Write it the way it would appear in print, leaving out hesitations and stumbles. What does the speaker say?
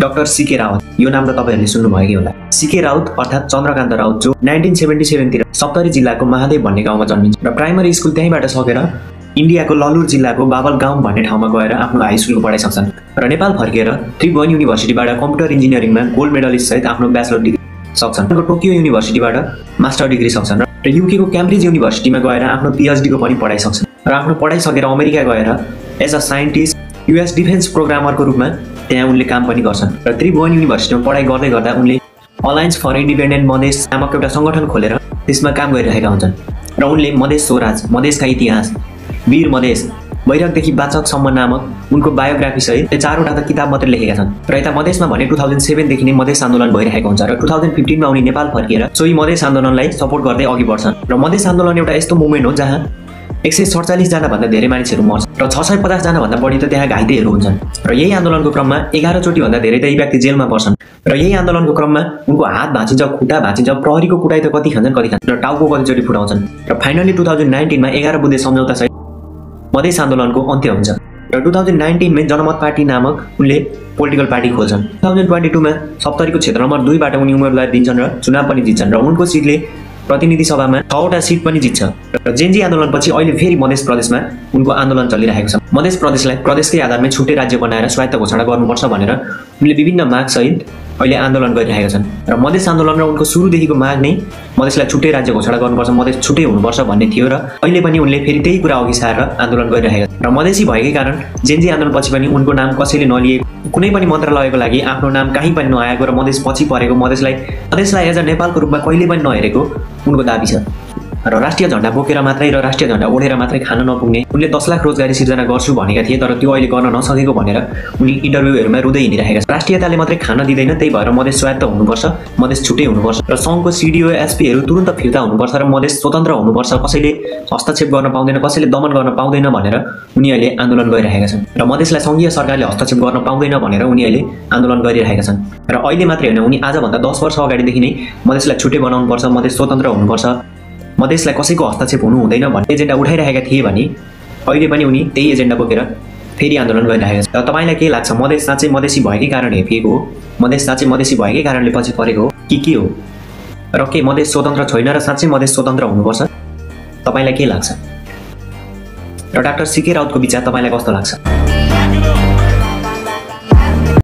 Doctor CK Raut, यो नाम त तपाईहरुले सुन्नुभएकै होला। सीके राउत अर्थात् चन्द्रकान्त राउत जो 1977 तिर सप्तरी जिल्लाको महादेव भन्ने गाउँमा जन्मिन्छ र प्राइमरी स्कुल त्यहीबाट सकेर इन्डियाको ललुर जिल्लाको बाबलगाउँ भन्ने ठाउँमा गएर आफ्नो हाई स्कुलको पढाइ सक्छन् र नेपाल फर्केर त्रिभुवन युनिभर्सिटीबाट कम्प्युटर इन्जिनियरिङमा गोल्ड मेडलिस्ट सहित आफ्नो ब्याचलर डिग्री सक्छन्। टोकियो युनिभर्सिटीबाट मास्टर डिग्री सक्छन् र युके को क्याम्ब्रिज युनिभर्सिटीमा गएर आफ्नो पीएचडी को पनि पढाइ सक्छन् र आफ्नो पढाइ सकेर अमेरिका गएर as a scientist US defence प्रोग्रामरको रूपमा त्यहाँ उनले काम पनि गर्छन् र त्रिभुवन युनिभर्सिटीमा पढाइ गर्दै गर्दा उनले अलायन्स फर इन्डिपेन्डेन्ट मधेस नामक एउटा संगठन खोलेर त्यसमा काम गरिरहेका हुन्छन् र उनले मधेस स्वराज, मधेसका इतिहास, वीर मधेस, वैरकदेखि वाचकसम्म नामक उनको बायोग्राफी सहित 4वटा त किताब मात्रै लेखेका छन् र यता मधेसमा भने 2007 देखि नै मधेस आन्दोलन भइरहेको हुन्छ र 2015 मा उनी नेपाल फर्किएर सोही मधेस आन्दोलनलाई सपोर्ट गर्दै अघि बढ्छन् र मधेस आन्दोलन एउटा यस्तो मुभमेन्ट हो जहाँ 147 जना भन्दा धेरै मानिसहरू मर्छन् र 650 जना भन्दा बढी त त्यहाँ घाइतेहरू हुन्छन् र यही आन्दोलनको क्रममा 11 चोटी भन्दा धेरै त यी व्यक्ति जेलमा पर्छन् र यही आन्दोलनको क्रममा उनको हात भाँचिन्छ, खुट्टा भाँचिन्छ, प्रहरीको कुटाइ त कति खान्छन् र टाउको कतिचोटि फुटाउँछन् र फाइनली 2019 मा 11 बुँदे सम्झौता सहित मधेस आन्दोलनको अन्त्य हुन्छ र 2019 मा जनमत पार्टी नामक उनले पोलिटिकल पार्टी खोल्छन्। 2022 मा सप्तरीको क्षेत्र नम्बर 2 बाट उनी उम्मेदवारी दिन्छन् र चुनाव पनि जित्छन् र उनको सिटले प्रतिनिधि सभामा 6वटा सिट पनि जित्छ र जेन्जी आन्दोलनपछि अहिले फेरि मधेस प्रदेशमा उनको आन्दोलन चलिरहेको छ। मधेस प्रदेशलाई प्रदेशकै आधारमा छुट्टै राज्य बनाएर स्वायत्त घोषणा गर्नुपर्छ भनेर उनले विभिन्न माग सहित अहिले आन्दोलन गरिरहेका छन् र मधेस आन्दोलन र उनको सुरुदेखिको माग नै मधेसलाई छुट्टै राज्य घोषणा गर्नुपर्छ, मधेस छुट्टै हुनुपर्छ भन्ने थियो र अहिले पनि उनले फेरि त्यही कुरा अघि सारेर आन्दोलन गरिरहेका छन् र मधेसी भएकै कारण जेन्जी आन्दोलनपछि पनि उनको नाम कसैले नलिएको, कुनै पनि मन्त्रालयको लागि आफ्नो नाम कहीँ पनि नआएको र मधेस पछि परेको, मधेसलाई एज अ नेपालको रूपमा कहिले पनि नहेरेको उनको दाबी छ र राष्ट्रिय झण्डा बोकेर मात्रै र राष्ट्रिय झण्डा ओढेर मात्रै खान नपुग्ने उनले 10 लाख रोजगारी सिर्जना गर्छु भनेका थिए तर त्यो अहिले गर्न नसकेको भनेर उनी इन्टरभ्यूहरुमा रुँदै हिँडिरहेका छन्। राष्ट्रियताले मात्रै खान दिदैन, त्यही भएर मधेस स्वायत्त हुनुपर्छ, मधेस छुट्टै हुनुपर्छ र संघको सीडीओ एसपीहरु तुरुन्त फिर्ता हुनुपर्छ र मधेस स्वतन्त्र हुनुपर्छ, कसैले हस्तक्षेप गर्न पाउँदैन, कसैले दमन गर्न पाउँदैन भनेर उनी अहिले आन्दोलन गरिरहेका छन् र मधेसलाई संघीय सरकारले हस्तक्षेप गर्न पाउँदैन भनेर उनी अहिले आन्दोलन गरिरहेका छन् र अहिले मात्रै हैन, उनी आजभन्दा 10 वर्ष अगाडिदेखि नै मधेसलाई छुट्टै बनाउनुपर्छ, मधेस स्वतन्त्र हुनुपर्छ, मधेसलाई कसैको हस्तक्षेप हुनु हुँदैन भन्ने एजेन्डा उठाइरहेका थिए भने अहिले पनि उनी त्यही एजेन्डा बोकेर फेरि आन्दोलन गरिरहेका छन्। र तपाईलाई के लाग्छ, मधेस साँच्चै मधेसी भएकै कारण हेपिएको हो, मधेस साँच्चै मधेसी भएकै कारणले पछि परेको हो कि के हो र के मधेस स्वतन्त्र छैन र साँच्चै मधेस स्वतन्त्र हुनुपर्छ? तपाईलाई के लाग्छ र डाक्टर सीके राउतको विचार तपाईलाई कस्तो लाग्छ?